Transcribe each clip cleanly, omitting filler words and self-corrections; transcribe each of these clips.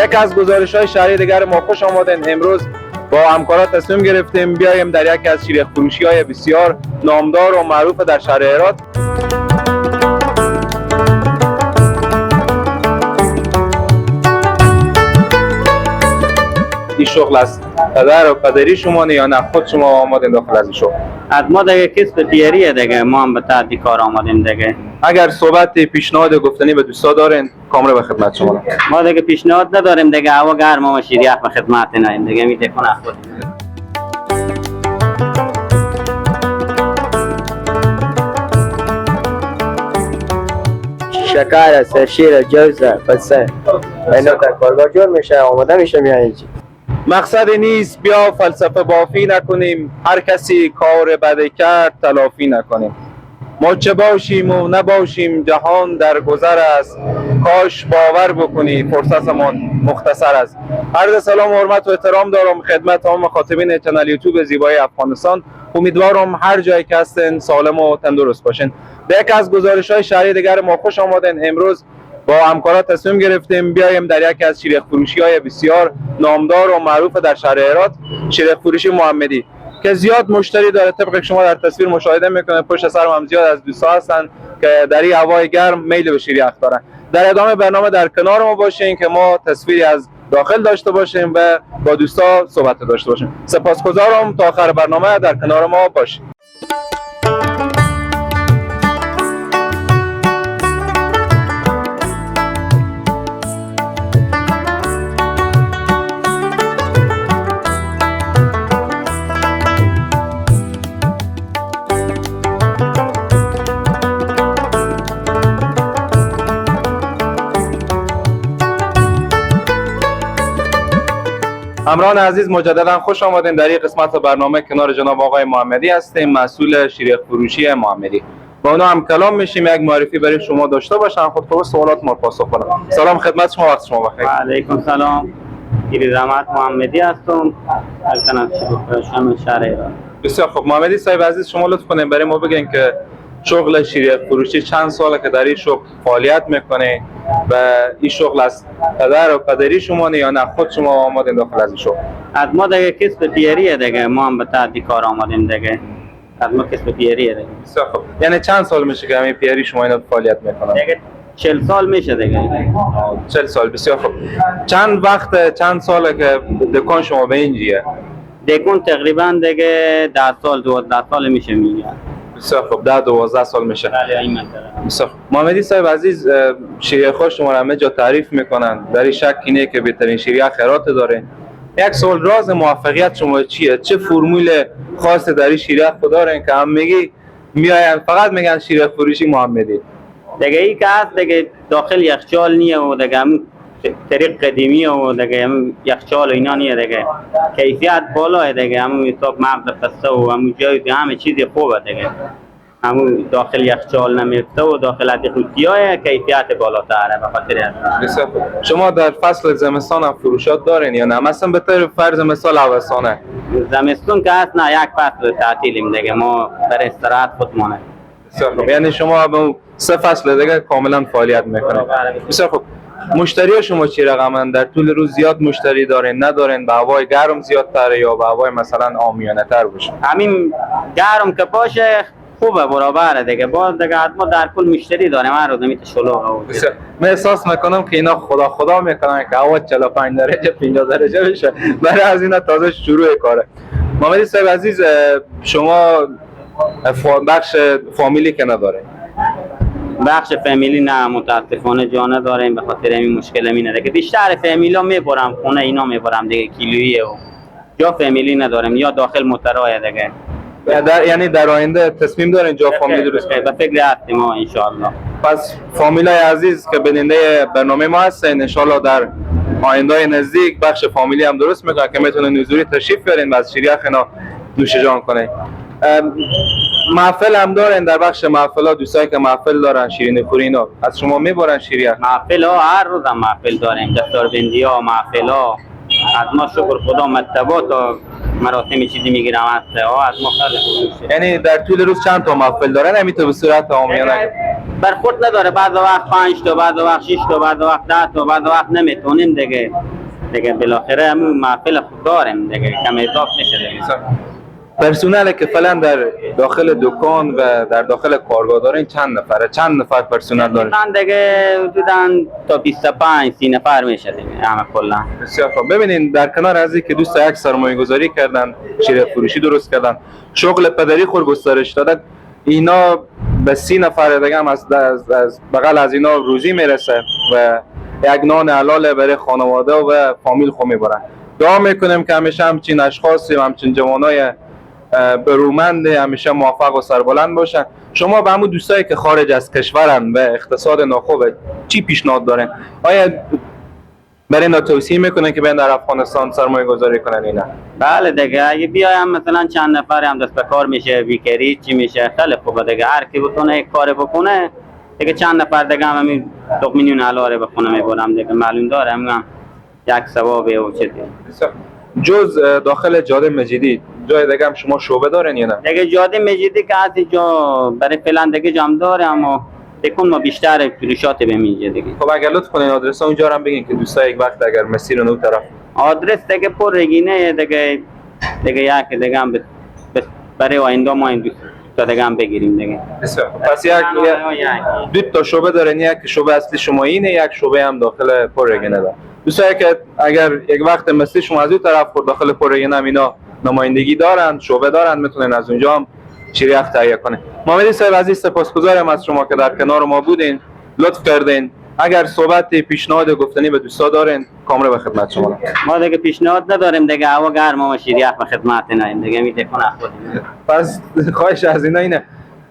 به یکی از گزارش های شهری دیگر ما خوش آمدین. امروز با همکارا تصمیم گرفتیم بیایم در یکی از شیریخ فروشی های بسیار نامدار و معروف در شهر هرات. این شغل است پدر و پدری شما یا نه خود شما آمدین داخل از این شغل؟ از ما دیگه کسب پیریه دیگه، ما هم به تعدی کار آمدیم دیگه. اگر صحبت پیشنهاد گفتنی به دوستا دارین کاملا به خدمت شما. ما دیگه پیشنهاد نداریم دیگه، هوا گرم و شیریخ به خدمت ناییم دیگه، میده کنه خود. شکر است، شیر، جوز، پسه اینا در کارگاه جور میشه، آماده میشه میاد اینجا. مقصد نیست بیا فلسفه بافی نکنیم، هر کسی کار بد کرد تلافی نکنیم. ما چه باشیم و نباشیم جهان در گذر است، کاش باور بکنی فرصتمان مختصر است. عرض سلام و حرمت و احترام دارم خدمت تمام مخاطبین channel یوتیوب زیبای افغانستان. امیدوارم هر جایی که هستین سالم و تندرست باشین. به یکی از گزارش های شهری دیگر ما خوش آمدین. امروز با همکارا تصمیم گرفتیم بیایم در یکی از شیریخ فروشی های بسیار نامدار و معروف در شهر هرات، شیریخ فروشی محمدی که زیاد مشتری داره. طبق شما در تصویر مشاهده میکنه پشت سرم هم زیاد از دوستا هستن که در این هوای گرم میل به شیریخ دارن. در ادامه برنامه در کنار ما باشین که ما تصویری از داخل داشته باشیم و با دوستا صحبت داشته باشیم. سپاسگزارم، تا آخر برنامه در کنار ما باشین. همراهان عزیز مجددا خوش آمدین. در این قسمت برنامه کنار جناب آقای محمدی هستیم، مسئول شیریخ فروشی محمدی. با اونا هم کلام میشیم، یک معرفی برای شما داشته باشن، خود خود سوالات ما پاسخ بدن. سلام خدمت شما، وقت شما بخیر. و علیکم سلام، گیری زحمت محمدی هستم، از شم شهر ایران. بسیار خوب محمدی صاحب عزیز، شما لطف کنین برای ما بگین که شغل شیریخ فروشی چند ساله که در این شغل فعالیت میکنه و این شغل از پدر و پدری شما یا نه خود شما آمدین داخل از این شغل؟ از ما دیگه کسب پیریه دیگه، ما هم به تعدی کار آمدیم دیگه، از ما کسب پیریه دیگه. بسیار خوب، یعنی چند سال میشه که همین پیری شما اینا فعالیت میکنن؟ دیگه 40 سال میشه دیگه. 40 سال، بسیار خوب. چند وقت چند ساله که دکان شما به اینجیه؟ دکون تقریبا دیگه 10 سال 12 سال میشه میگه. بسیار خوب، 10 12 سال میشه. بله این منطقه. بسیار خوب. محمدی صاحب عزیز، شیریخ شما رو همه جا تعریف میکنن، در این شک اینه که بهترین شیریخ هرات داره. یک سوال، راز موفقیت شما چیه؟ چه فرمول خاص در این شیریخ خود دارین که هم میگی میاین فقط میگن شیریخ فروشی محمدی؟ دیگه ای که هست دیگه داخل یخچال نیه و دیگه هم طریق قدیمیه و دیگه هم یخچال و اینا نیه دیگه، کیفیت بالاه دیگه، همون حساب مغز پسته و همون جایی که همه چیز خوبه دیگه، همون داخل یخچال نمیفته و داخل های کیفیت بالاتره به خاطر بسیار خوب. شما در فصل زمستان هم فروشات دارین یا نه؟ مثلا به طور فرض مثال اوسانه. زمستون که هست نه، یک فصل تعطیلیم دیگه، ما در استراحت خودمانه. بسیار خوب، یعنی شما به سه فصل دیگه کاملا فعالیت میکنید. بسیار خوب. مشتری شما چی رقمن؟ در طول روز زیاد مشتری دارین ندارین؟ به هوای گرم زیادتره یا به هوای مثلا عامیانه تر باشه؟ همین گرم که باشه خوبه، برابره دیگه. باز دیگه ما در کل مشتری داریم، هر روز میته شلوغه. من احساس میکنم که اینا خدا خدا میکنن که هوا 45 درجه 50 درجه بشه، برای از اینا تازه شروع کاره. محمدی صاحب عزیز، شما بخش فامیلی که نداره؟ بخش فامیلی نه متاسفانه جا نداریم، به خاطر این مشکل اینه که بیشتر فامیلا میبرم خونه اینا میبرم دیگه، کیلوییه و جا فامیلی نداریم یا داخل موترای دیگه. یعنی در آینده تصمیم دارین جا فامیلی درست کنید؟ به فکر هستیم ما ان شاء الله. پس فامیلای عزیز که بیننده برنامه ما هستین، ان شاء الله در آینده نزدیک بخش فامیلی هم درست میکنن که میتونن حضوری تشریف بیارین و از شیریخ اینا نوش جان کنین. محفل هم دارن در بخش محفل ها، دوستایی که محفل دارن شیرینی خوری اینا از شما میبرن شیریخ؟ محفل ها هر روز هم محفل داریم، دستاربندی ها، محفل ها. از ما شکر خدا مطبات و مراسم چیزی میگیرم هست ها، از ما خیلی خوب میشه. یعنی در طول روز چند تا محفل دارن؟ همین تو به صورت عامیانه برخورد نداره، بعض وقت 5 تا، بعض وقت 6 تا، بعض وقت 10 تا، بعض وقت نمیتونیم دیگه. دیگه بالاخره همون محفل خود داریم دیگه، کم اضاف میشه دیگه. پرسنل که فعلا در داخل دکان و در داخل کارگاه دارین چند نفره؟ چند نفر پرسنل دارین؟ من دیگه حدوداً تا 25 30 نفر میشه دیگه همه کلا. بسیار خوب. ببینین در کنار از که دوست یک سرمایه گذاری کردن، شیر فروشی درست کردن، شغل پدری خود گسترش دادن، اینا به 30 نفر دیگه هم از بغل از اینا روزی میرسه و یک نان حلال برای خانواده و فامیل خود میبرن. دعا میکنیم که همیشه همچین اشخاصی و همچین جوانای برومند همیشه موفق و سربلند باشن. شما به همون دوستایی که خارج از کشورن و اقتصاد ناخوبه چی پیشنهاد دارین؟ آیا برای اینا توصیه میکنن که بیان در افغانستان سرمایه گذاری کنن اینا؟ بله دیگه، اگه بیایم مثلا چند نفر هم دست به کار میشه، بیکاری چی میشه، خیلی خوبه دیگه. هر کی بتونه یک کار بکنه دیگه، چند نفر دیگه هم همین 2 میلیون حلال به خونه میبرم دیگه، معلوم داره هم یک ثوابه و چه دیگه. جز داخل جاده مجیدی جای دیگه هم شما شعبه دارین یا نه؟ دیگه جاده مجیدی که از جا برای فعلا دیگه جام داره، اما تکون ما بیشتر فروشات به اینجا دیگه. خب اگر لطف کنین آدرس اونجا رو هم بگین که دوستا یک وقت اگر مسیر نو طرف آدرس دیگه پر رگینه دیگه، دیگه یک دیگه هم برای آینده ما این دوست تا دیگه هم بگیریم دیگه. بسیار. پس یک دو تا شعبه دارین، یک شعبه اصلی شما اینه، یک شعبه هم داخل پرگینه داره. دوستایی که اگر یک وقت مثل شما از اون طرف خود داخل پرگینه هم اینا نمایندگی دارن، شعبه دارن، میتونن از اونجا هم شیریخ تهیه کنن. محمدی صاحب عزیز سپاسگزارم از شما که در کنار ما بودین، لطف کردین. اگر صحبت، پیشنهاد گفتنی به دوستا دارین، کامل به خدمت شما. ما دیگه پیشنهاد نداریم دیگه، هوا گرم و شیریخ به خدمت ناییم دیگه، میتونه خودیم. پس خواهش از اینا اینه.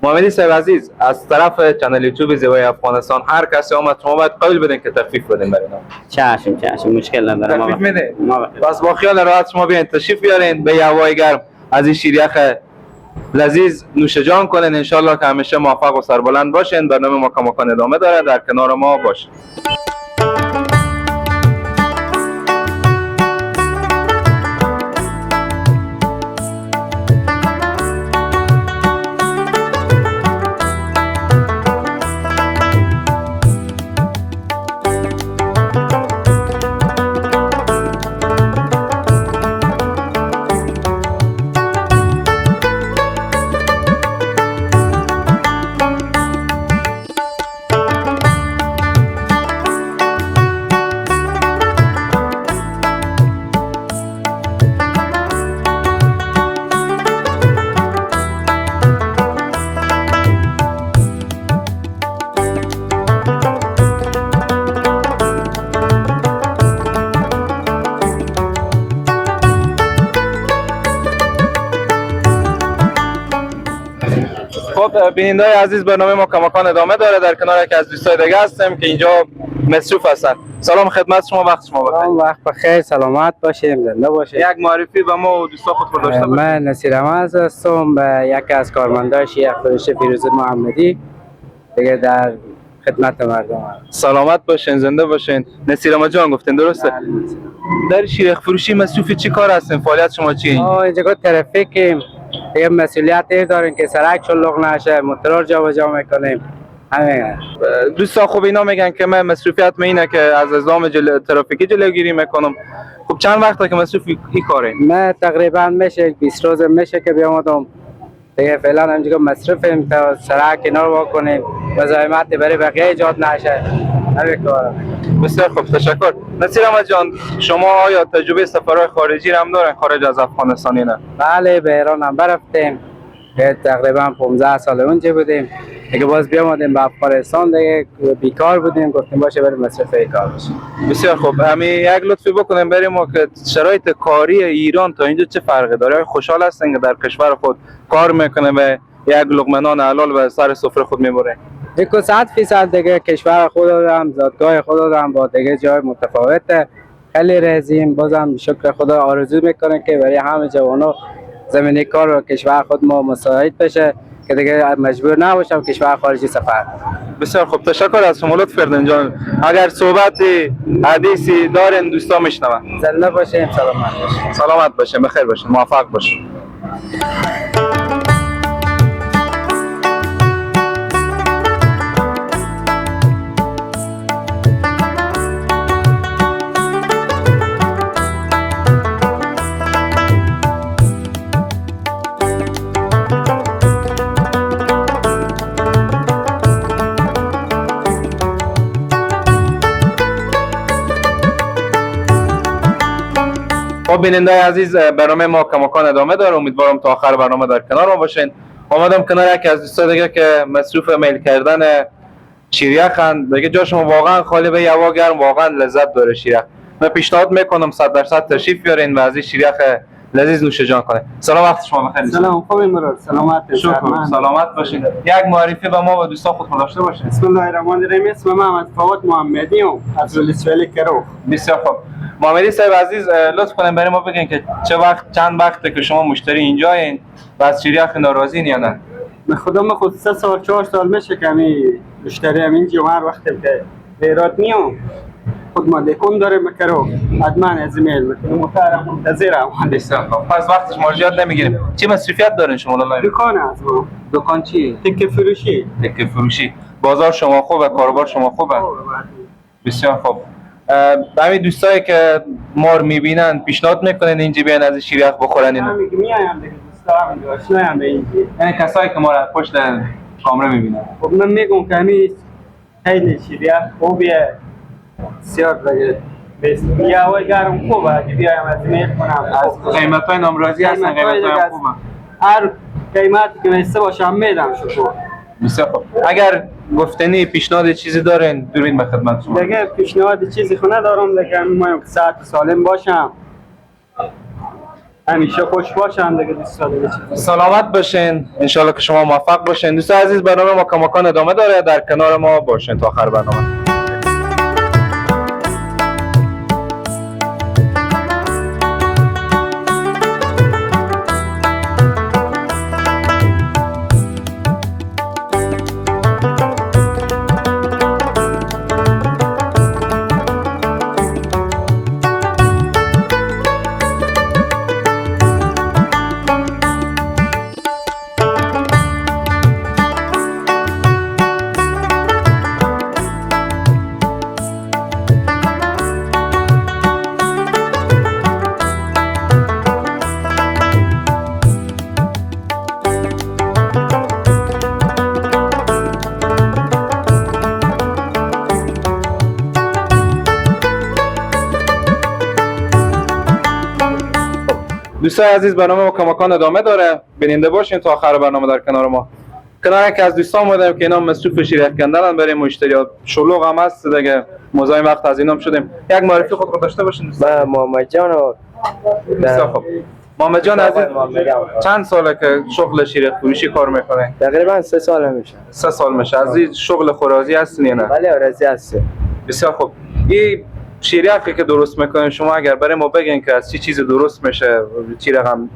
محمدی صاحب عزیز از طرف channel یوتیوب زیبای افغانستان هر کسی آمد شما باید قول بدین که تخفیف بدین برای اینا. چشم چشم، مشکل نداره. تخفیف میده. پس با خیال راحت شما بیاین تشریف بیارین به هوای گرم از این شیریخ لذیذ نوش جان کنین. انشالله که همیشه موفق و سربلند باشین. برنامه ما کماکان ادامه داره، در کنار ما باشین. خب بیننده‌های عزیز برنامه ما کماکان ادامه داره. در کنار یکی از دوستای دیگه هستم که اینجا مصروف هستن. سلام خدمت شما، وقت شما بخیر. سلام، وقت بخیر، سلامت باشیم، زنده باشیم. یک معرفی به ما و دوستا خود داشته باشیم. من نصیر احمد هستم، یکی از کارمندای شیخ فروش فیروز محمدی دیگه، در خدمت مردم هستم. سلامت باشین، زنده باشین. نصیر احمد جان گفتین درسته؟ در شیخ فروشی مصروف چی کار هستین؟ فعالیت شما چیه؟ اینجا ترافیکیم دیگه، مسئولیت داریم که سرک شلوغ نشه، موتور جابجا میکنیم، همین. دوستا خوب اینا میگن که من مصروفیت من اینه که از ازدحام ترافیکی جلوگیری میکنم. خب چند وقته که مصروف این کاره؟ من تقریبا میشه 20 روز میشه که بیامدم دیگه، فعلا همینجا مصروفیم تا سرک اینا رو کنیم، مزاحمت برای بقیه ایجاد نشه، همین کارا. بسیار خوب، تشکر. نصیر احمد جان شما آیا تجربه سفرهای خارجی هم دارن خارج از افغانستان نه؟ بله، به ایران هم رفتیم، تقریبا 15 سال اونجا بودیم دیگه، باز بیامدیم به افغانستان دیگه، بیکار بودیم، گفتیم باشه بریم مصرف کار بشیم. بسیار خوب. همین یک لطفی بکنیم بریم ما که شرایط کاری ایران تا اینجا چه فرقی داره؟ خوشحال هستن که در کشور خود کار میکنه و یک لقمه نان حلال به سر سفره خود میبره؟ 100% دیگه، کشور خود دارم، زادگاه خود دارم، با دیگه جای متفاوته، خیلی رزیم. بازم شکر خدا آرزو میکنه که برای همه جوانو زمینه کار و کشور خود ما مساعد بشه که دیگه مجبور نباشم کشور خارجی سفر. بسیار خوب، تشکر از شما، لطف کردین جان. اگر صحبتی حدیثی دارین دوستا میشنون. زنده باشیم، سلامت باشیم. سلامت باشین، بخیر باشین، موفق باشین. خب بیننده عزیز، برنامه ما کماکان ادامه داره. امیدوارم تا آخر برنامه در کنار ما باشین. آمدم کنار یکی از دوستای دیگه که مصروف میل کردن شیریخن. دیگه جا شما واقعا خالی، به هوا گرم، واقعا لذت داره شیریخ. من پیشنهاد میکنم 100% تشریف بیارین و از این شیریخ لذیذ نوش جان کنه. سلام، وقت شما بخیر. سلام، خوبی مراد؟ سلامت؟ شکر، سلامت باشین. یک معرفی به ما و دوستان خود داشته باشین. بسم الله الرحمن الرحیم. اسم من محمد فواد محمدی ام، از ولسوالی کروخ. بسیار خوب. محمدی صاحب عزیز، لطف کنین برای ما بگین که چه وقت، چند وقته که شما مشتری اینجایین و از شیریخ ناراضین یا نه؟ من خودم خود 3 سال 4 سال میشه که همی مشتری هم اینجا و هر وقت که به هرات میام، خود ما دکون داره مکرو، حتما از ایمیل میکنم و منتظرم. بسیار خوب، پس وقت شما رو زیاد نمیگیریم. چه مصروفیت دارین شما لالا؟ دکان از ما. دکان چی؟ تکه فروشی. تکه فروشی. بازار شما خوبه؟ کاروبار شما خوبه؟ بسیار خوب. همین دوستایی که ما رو میبینن، پیشنهاد میکنن اینجا بیان از شیریخ بخورن اینو؟ همین که میایم دیگه، دوستا هم اینجا، آشنایم به اینجا. یعنی کسایی که ما رو پشت کامره میبینن. خب من میگم که همین خیلی شیریخ خوبیه، بسیار دیگه. یه هوای گرم خوبه، اگه بیایم از میل کنم. از قیمت های نامراضی هستن؟ قیمت های خوبه؟ هر قیمتی که میسته باشه میدم، شکر. بسیار خوب. اگر گفتنی، پیشنهاد چیزی دارین، دوربین به خدمت شما. دیگه پیشنهاد چیزی خو ندارم دیگه. ما که صحت سالم باشم، همیشه خوش باشم دیگه، دوست دیگه چیزی. سلامت باشین، انشالله که شما موفق باشین. دوست عزیز، برنامه ما کماکان ادامه داره، در کنار ما باشین تا آخر برنامه. دوستان عزیز، برنامه ما کماکان ادامه داره، بیننده باشین تا آخر برنامه در کنار ما. کنار یکی از دوستان بودم که اینا مصروف شیریخ کندنن برای مشتری. شلوغ هم هست دیگه، مزاحم وقت از اینام شدیم. یک معرفی خود رو داشته باشین دوستان. من محمد جان و بسیار خوب. محمد جان عزیز، چند ساله که شغل شیریخ فروشی کار میکنه؟ تقریبا 3 سال میشه. 3 سال میشه. از این شغل خو راضی هستین یا نه؟ بله، راضی هستیم. بسیار خوب. این شیریخی که درست میکنین شما، اگر برای ما بگین که از چی چیز درست میشه، چی رقم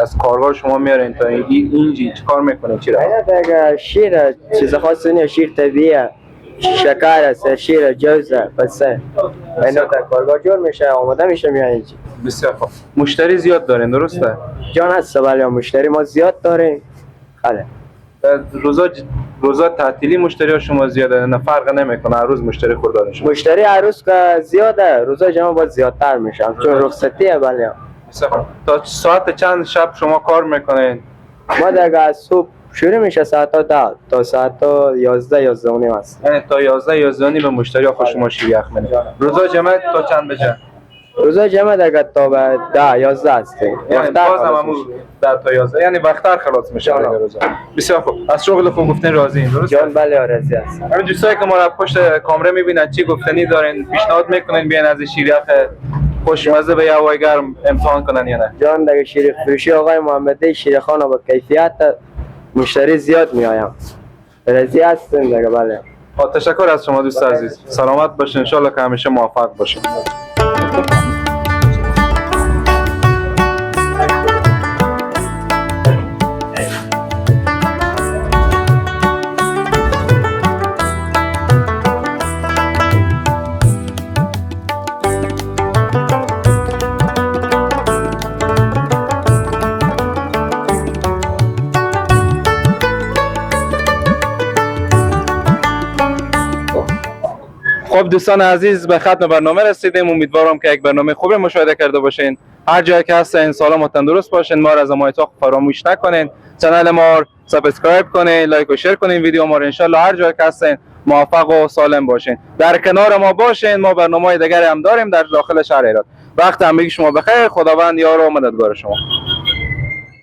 از کارگاه شما میارین تا اینجی چی کار میکنین، چی رقم؟ اینا دیگه شیر، چیز خاصی نیست، شیر طبیعیه، شکر است، شیر جوز، پس اینا در کارگاه جور میشه، آماده میشه، میاد اینجا. بسیار خوب. مشتری زیاد دارین، درسته؟ جان هست، بله، مشتری ما زیاد داریم، بله. روزا تعطیلی مشتری ها شما زیاده، نه فرق نمیکنه، هر روز مشتری خور دارین شما؟ مشتری هر روز که زیاده، روزا جمعه باید زیادتر میشه چون رخصتیه، بله. بسیار خوب. تا ساعت چند شب شما کار میکنین؟ ما دیگه از صبح شروع میشه ساعت 10 تا ساعت 11، 11:30 هست. یعنی تا 11، 11:30 به مشتری ها شما شیر یخ میدین. روزا جمعه تا چند بجه؟ روزا جمعه دیگه تا به 10، 11 هستیم. یعنی وقت‌تر باز هم خلاص همون میشه. 10 تا 11، یعنی وقت‌تر خلاص میشه جان. دیگه روزا. بسیار خوب. از شغل خوب گفتین راضیین، درست؟ جان بله، راضی هستم. همین دوستایی که ما را پشت کامره میبینن، چی گفتنی دارین؟ پیشنهاد میکنین بیان از شیر یخ خوشمزه به هوای گرم امتحان کنن یا نه؟ جان، دیگه شیر فروشی آقای محمدی شیرخان با کیفیت، مشتری زیاد میایم، راضی هستیم دیگه، بله. با تشکر از شما دوست عزیز، سلامت باشین، انشالله که همیشه موفق باشین. خب دوستان عزیز، به ختم برنامه رسیدیم. امیدوارم که یک برنامه خوب مشاهده کرده باشین. هر جایی که هستین سالم و تندرست باشین. ما را از حمایت فراموش نکنین. channel ما رو subscribe کنین، like و share کنین ویدیو ما رو. انشالله هر جایی که هستین موفق و سالم باشین، در کنار ما باشین. ما برنامه دیگری هم داریم در داخل شهر هرات. وقت همگی شما بخیر. خداوند یار و مددگار شما.